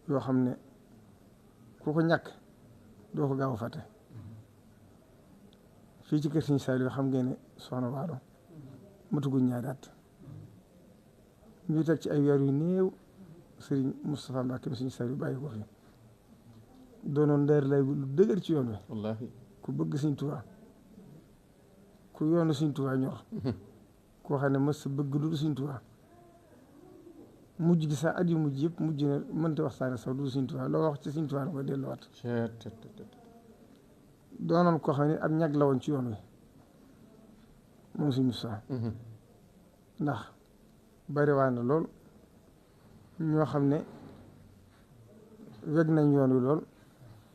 yoo xam ne ku ko ñàkk doo ko gaaw a fàtte fii ci kër Sëriñ Saliou xam ngeen ne soxna Waalo matuguñ ñaari at ñu teg ci ay weer yu néew Sëriñ Moustapha Mbacke Sëriñ Saliou bàyyi ko fi doonoon ndeer lay lu dëgër ci yoon wi wallaahi ku bëgg Sëriñ Tuubaa ku yoonu Sëriñ Tuubaa ñor koo xam ne mës sa bëgg lu Sëriñ Tuubaa mujj gi sax at yu mujj yëpp mujj na mënta waxtaane sax du Sëriñ Tuubaa loo wax ci Sëriñ Tuubaa la koy delluwaat doonoon koo xam ne ab ñag la woon ci yoon wi moom Sëriñ Moustapha ndax bari waa na lool ñoo xam ne weg nañ yoon wi lool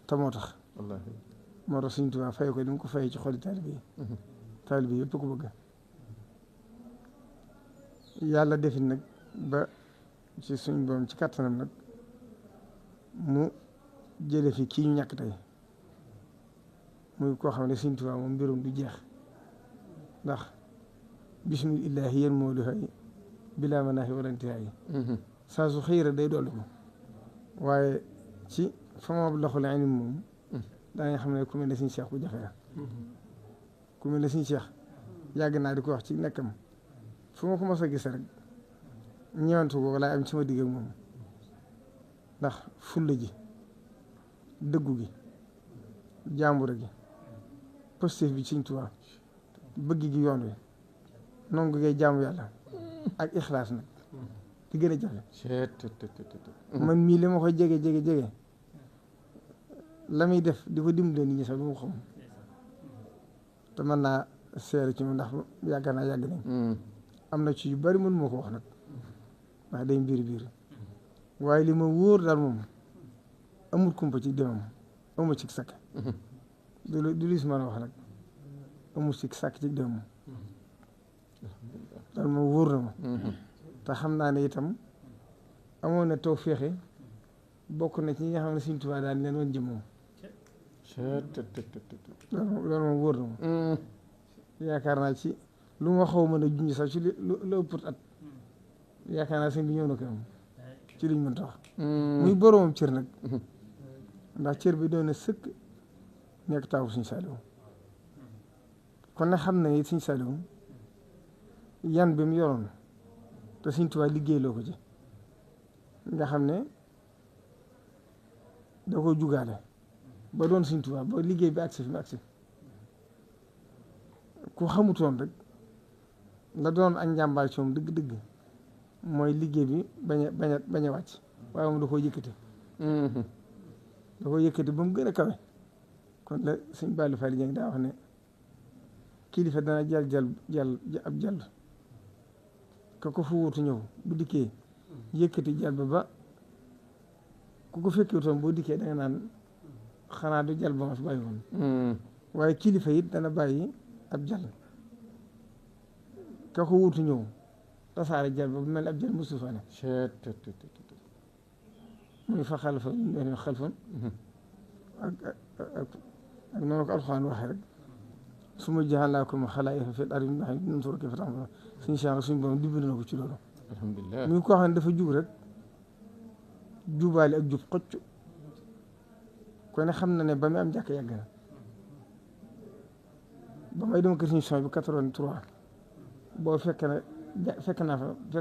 te moo tax wallaahi moo tax Sëriñ Tuubaa fay ko ni mu ko fayee ci xoli taalibe yi taalibe yëpp ko bëgg yàlla defit nag ba ci suñ boom ci kattanam nag mu jële fi kii ñu ñàkk tey muy koo xam ne Sëriñ Tuubaa moom mbirum du jeex ndax bismillaahi yéen moo lu xëy bilaa manaahi wala intihaayi saa su xëyra day dolli ko waaye ci fa ma loxo la anim moom danga xam ne ku mel ne Sëriñ Seex ku jafe la ku mel ne Sëriñ Seex yàgg naa di ko wax ci nekkam fu ma ko mos a gis rek ñëwantu ko laay am ci ma digg ak moom ndax fulla ji dëggu gi jàmbure gi positif bi Sëriñ Tuubaa bëgg gi yoon wi nongu ngay jaamu yàlla ak ixlaas nag di gën a jafe man mii li ma koy jege la muy def di ko dimbale nit ñi sax du ma xam te mën naa seere ci moom ndax yàgg nañ am na ci yu bari mën moo ko wax nag ndax day biir waaye li ma wóor daal moom amul kumpa ci demam amul ci sakk du lis mën a wax nag amul ci sakk ci demam daal moom wóor na ma te xam naa ne itam amoon na taw féexe bokk na ci ñi nga xam ne Sëriñ Tuubaa daan leen woon jëmmam loolu moom wóor na ma yaakaar naa ci lu ma xaw mën a junj sax ci lu ëpp at yaakaar naa sëñ bi ñëw na ko am ci liñ mën tax muy boroomam cër nag ndax cër bi doon na sëkk nekk taawu Sëriñ Saliou kon nag xam na it Sëriñ Saliou yan bi mu yoroon te Sëriñ Tuubaa liggéey loo ko ci nga xam ne da ko jugaale ba doon Sëriñ Tuubaa ba liggéey bi agsi fi mu agsi ku xamutoon rek la doon ak njàmbaar ci moom dëgg-dëgg mooy liggéey bi bañ a wàcc waaye moom da koo yëkkati ba mu gën a kawe kon la sëñ Balla Fally Dieng daa wax ne kilifa dana jàll ab jàll ka ko fu wuutu ñëw bu dikkee yëkkati jàll ba ku ko fekkewutoon boo dikkee da nga naan xanaa du jàll ba ma fi bàyyi woon waaye kilifa it dana bàyyi ab jàll ka ko wuutu ñëw tasaare jàll ba bu mel ab jàll Mustafa ne muy fa xalfa xalfan ak noonu ko alxuraan waxee rek su ma ja'alnaakum xalaa'ifa fil ardi nanzura kayfa ta'maluun suñu chang suñu borom dimbali na ko ci loolu alhamdulilah muy koo xam ne dafa jub rek jubaale ak jub xocc kon xam na ne ba muy am jàkk yàgg na ba may dem kër suñu son bi 83 boo fekk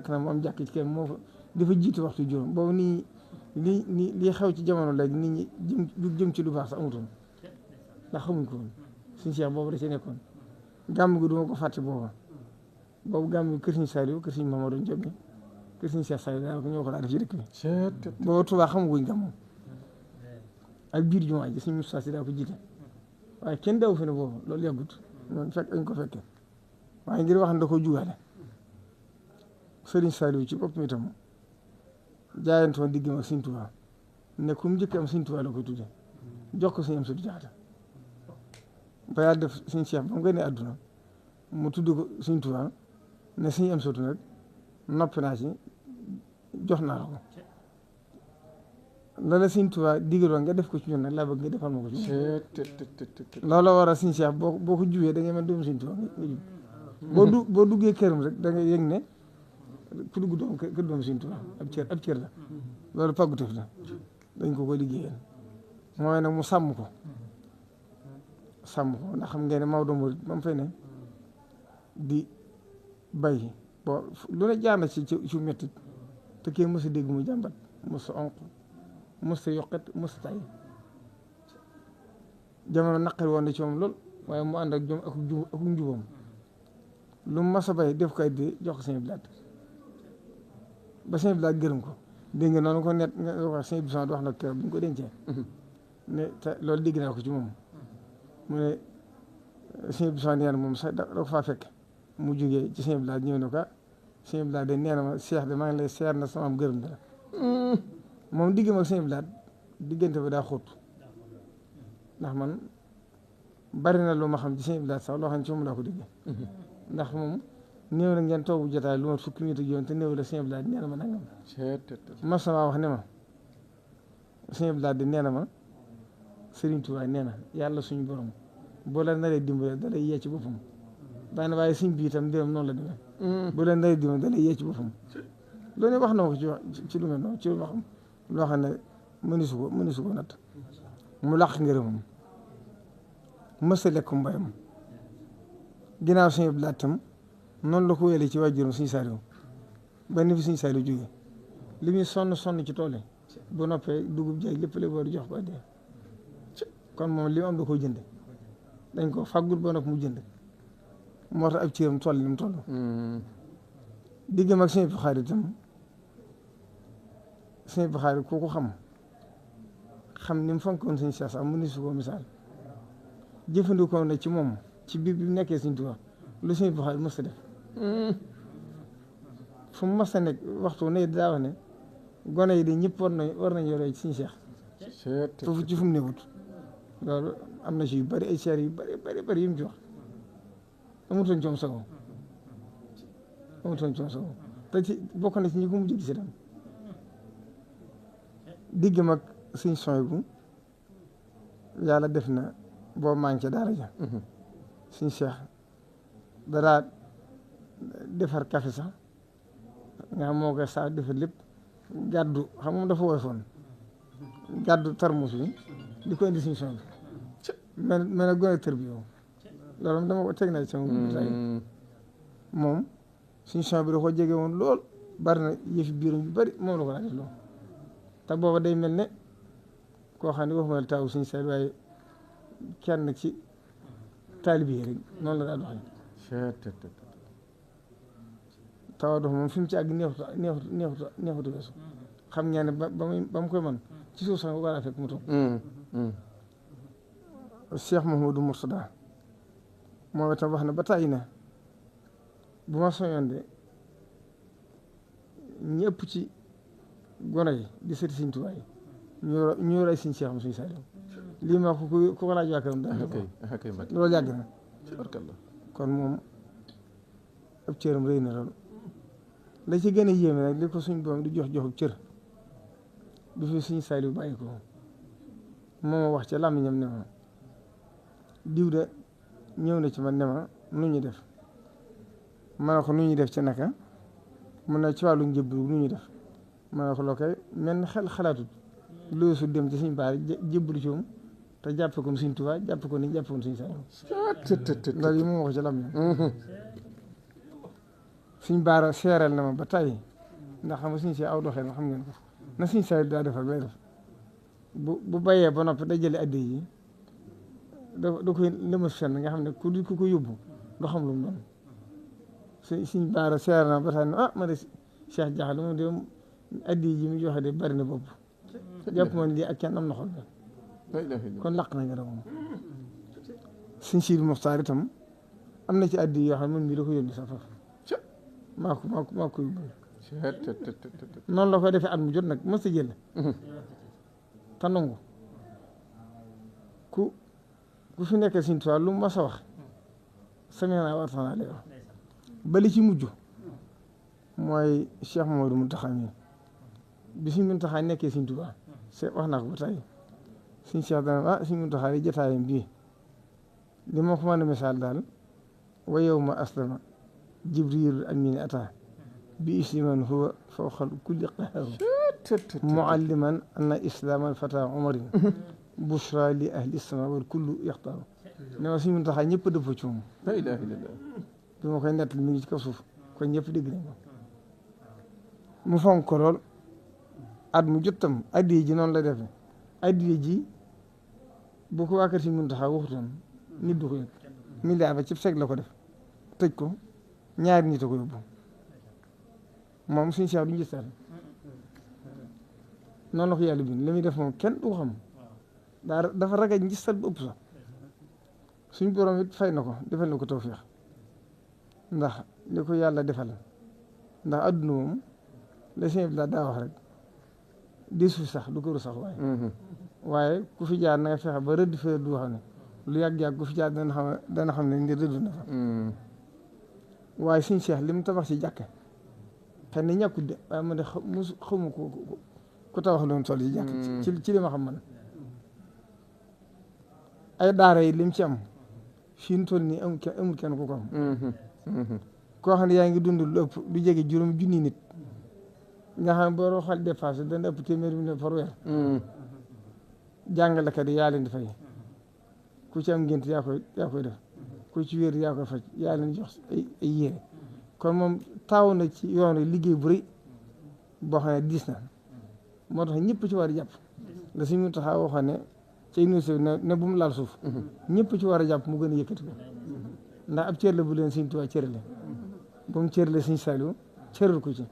na mu am jàkk ci kenn moo fa dafa jiitu waxtu juróom boobu nii lii xew ci jamono léegi nit ñi jëm ci lu baax sax amutoon ndax xamuñ ko woon suñu Cheikh boobu da ci nekkoon gàmm gi duma ko fàtte boobu gàmm gi kër suñu Saliou kër suñu Mamadou Diop mi kër suñu Cheikh Saliou daanaka ñoo ko daa def ci dëkk bi boobu Tuubaa xamaguñ gàmm ak biir jumaa ji suñu Moustapha Sy daa ko jiite waaye kenn daw fi ne boobu loolu yàggut noonu dañ ko fekkee waaye ngir wax ne da ko jugaale Sëriñ Saliou ci boppam itam jaayantoon diggam ak Sëriñ Tuubaa ne ku mu njëkk am Sëriñ Tuubaa la koy tudde jox ko Sëriñ Amsatu Jaxate ba yàlla def Sëriñ Cheikh ba mu gënee àdduna mu tudd ko Sëriñ Tuubaa ne Sëriñ Amsatu nag noppi naa ci jox naa la ko loola Sëriñ Tuubaa digaloon nga def ko ci ñun nag laa bëgg nga defal ma ko ci loola war a Sëriñ Cheikh boo ko jubee da ngay mën doomu Sëriñ Tuubaa nga jub boo duggee këram rek da nga yëg ne ku dugg doom kër doomu Sëriñ Tuubaa ab cër la loolu pàgguteef la dañ ko liggéeyal mooy nag mu sàmm ko ndax xam ngeen ne Maodo Mouride ba mu fay ne di bay bo lu ne jaar na ci métti te kenn mës a dégg mu jàmbat mës a onq mës a yokkat mës a tay jamono naqari woon na ci moom lool waaye mu ànd ak jom ak njubam lu mu mas a bay def ko addi jox ko sëñ Blaat ba sëñ Blaat gërëm ko dégg nga noonu ko net nga wax sëñ Blaat wax na keroog bu ñu ko dencee ne te loolu dégg naa ko ci moom mu ne sëñ Blaat nee na moom sax da ko faa fekk mu jógee ci sëñ Blaat ñëw ne ko sëñ Blaat de nee na ma seex de maa ngi lay seer na sama am gërëm dara moom diggam ak sëñ Blaat diggante ba daa xóot ndax man bari na lu ma xam ci sëñ Blaat sax loo xam ne ci moom laa ko déggee ndax moom néew na ngeen toogu jotaay lu ma fukki minute ak yoon te néew la sëñ Blaat nee na ma nangam mas sama wax ne ma sëñ Blaat di nee na ma Sëriñ Tuubaa nee na yàlla suñu borom boo la naree dimbale da lay yee ci boppam daane waaye suñ bii itam mbiram noonu la demee boo la naree dimbale da lay yee ci boppam loolu wax na ko ci lu mel noonu ci loo xam ne mënisu ko natt mu làq ngërëmam mësa lekk mbayam ginnaaw sëñ Blaat tam noonu la ko wéyalee ci waajuram Sëñ Saaliw ba ni fi Sëñ Saaliw jóge li muy sonn ci tool yi bu noppee dugub jaay lépp la war jox ko addee kon moom li mu am da koo jënd dañ ko fàggul ba nopp mu jënd moo tax ab cëram toll ni mu toll diggam ak sëñ Buxaari itam sëñ Buxaari kooku xam ni mu fonkoon sëñ Seex sax mu ni su ko misaal jëfandikoo na ci moom ci biir bi mu nekkee Sëñ Tuubaa lu sëñ Buxaari mës a def fu mu mës a nekk waxtu ne daa wax ne gone yi de ñëpp war nañ yoree ci Sëñ Seex foofu ci fu mu newut loolu am na ci yu bari ay seer yu bari yu mu ci wax amutoon coom sago te ci bokk na ci ñi ko mujj gis itam digg mag Sëñ Suwaybu yàlla def na boo manqué daara ja Sëñ Seex daraa defar café sax nga xam moo koy saa defar lépp gàddu xam moom dafa woyofoon gàddu tarmus bi di ko indi Sëñ Suwaybu mel ne gone tër bi yow loolu dama ko teg na ci sama moom Sëñ Suwaybu bi da ko jege woon lool bari na yëfi biiram yu bari moom la ko daa def loolu te booba day mel ne koo xam ne waxuma la taawu Sëñ Seex waaye kenn ci taalibe yi rek noonu la daa doxee tawa dox moom fi mu ci àgg neexutu weesu xam ngeen ne ba mu koy man ci suuf sax war a fekk mu toog Cheikh Mouhamadou Mourtada moom itam wax na ba tàyyi na bu ma soñoon de ñëpp ci gone yi di sëti Sëñ Tuubaa yi ñu rey Sëñ Seex am Sëñ Saaliw lii ma ko ku ko laaj waa këram daa loolu yàgg na kon moom ab cëram rëy na loolu la ci gën a yéeme nag li ko suñ boom di joxub cër bi fi Sëñ Saaliw bàyyi ko moo wax ca làmmiñam ne ma diw de ñëw na ci man ne ma nu ñu def ma ne ko nu ñuy def ci naka mun na ci wàllu njëbblu nu ñuy def ma ne ko loo koy mel ni xalaatut loolu su dem ci suñ baar jébbalu ci moom te jàppe ko Sëñ Tuubaa jàppe ko ni jàppe ko Sëñ Saaliw loolu yi moom wax ci lam suñ baara seeral na ma ba tàyyi ndax xam nga suñ si aw doxee na xam ngeen ko na Sëñ Saaliw daa defar bay def bu bayee ba noppi da jële addi yi da koy lëmas fenn nga xam ne ku ko yóbbu doo xam lu mu doon suñ baara seeral na ma ba tàyyi ne ma de Cheikh Jaxal moom de addi yi mu joxe de bari na bopp jàpp man lii ak kenn am na xol kon laq na nga da moom Sëñ Sidi Muxtaar itam am na ci addi yoo xam ne man mii da ko yóbbu sax faf maa ko yóbbu noonu la koy defee at mu jot nag mos a jël te nangu ku fi nekkee Sëñ Tuubaa lu mu mas a wax sami'naa wa ata'naa lay wax ba li ci mujj mooy Cheikh Mamadou Mountakha mi bi Sëñ Mountakha nekkee Sëñ Tuubaa wax naa ko ba tey Sëñ Cheikh dana Sëñ Mountakha yi jotaayam bii li ma ko mën a misaal daal wa yawma aslama Jibriil amini ata bi isliman huwa fawqa kulli qahar mualliman anna islam al fata umarin bushra li ahli sama wal kullu yaxtaaru ne ma suñu taxaa ñëpp dëpp ci moom la ilaha illallah bi ma koy nettali mi ngi ci kaw suuf kon ñëpp dégg nañ ko mu fonk ko lool at mu jottam addiye ji noonu la defe addiye ji bu ko waa kër si mun taxaa waxutoon nit du ko yëg milliard ba ci seg la ko def tëj ko ñaari nit a ko yóbbu moom suñu seex du njëstal noonu la ko yàlla bind li muy def moom kenn du ko xam dafa ragal njëstal bu ëpp sax suñ borom it fay na ko defal na ko tawfeex ndax li ko yàlla defal ndax adduna moom la sëñ bi daa wax rek di suuf sax du ko sax waaye ku fi jaar na nga fexe ba rëdd fa du xam ne lu yàgg-yàgg ku fi jaar dana xam ne ndi rëdd na fa waaye suñ seex li mu tabax ci jàkk xëy na ñàkkut de waaye man de xamu ko tabax loon toll ci jàkk ci li ma xam man ay daara yi lim ci am fii mu toll nii amul kenn ku ko am koo xam ne yaa ngi dund lu ëpp lu jege juróom junni nit nga xam ne boo xool dépassé dana ëpp téeméer million par weer jàngalekat yi yaa leen di fay ku ci am ngént yaa koy def ku ci wér yaa koy faj yaa leen jox ay yére kon moom taaw na ci yoon wi liggéey bu rëy boo xam ne diis na moo tax ñëpp ci war a jàpp la suñu taxaw waxoon ne ci université ne bu mu laal suuf ñëpp ci war a jàpp mu gën a yëkkati ko ndax ab cër la bu leen Sëñ Tuubaa cërale bu mu cërale Sëñ Saaliw cëral ko ci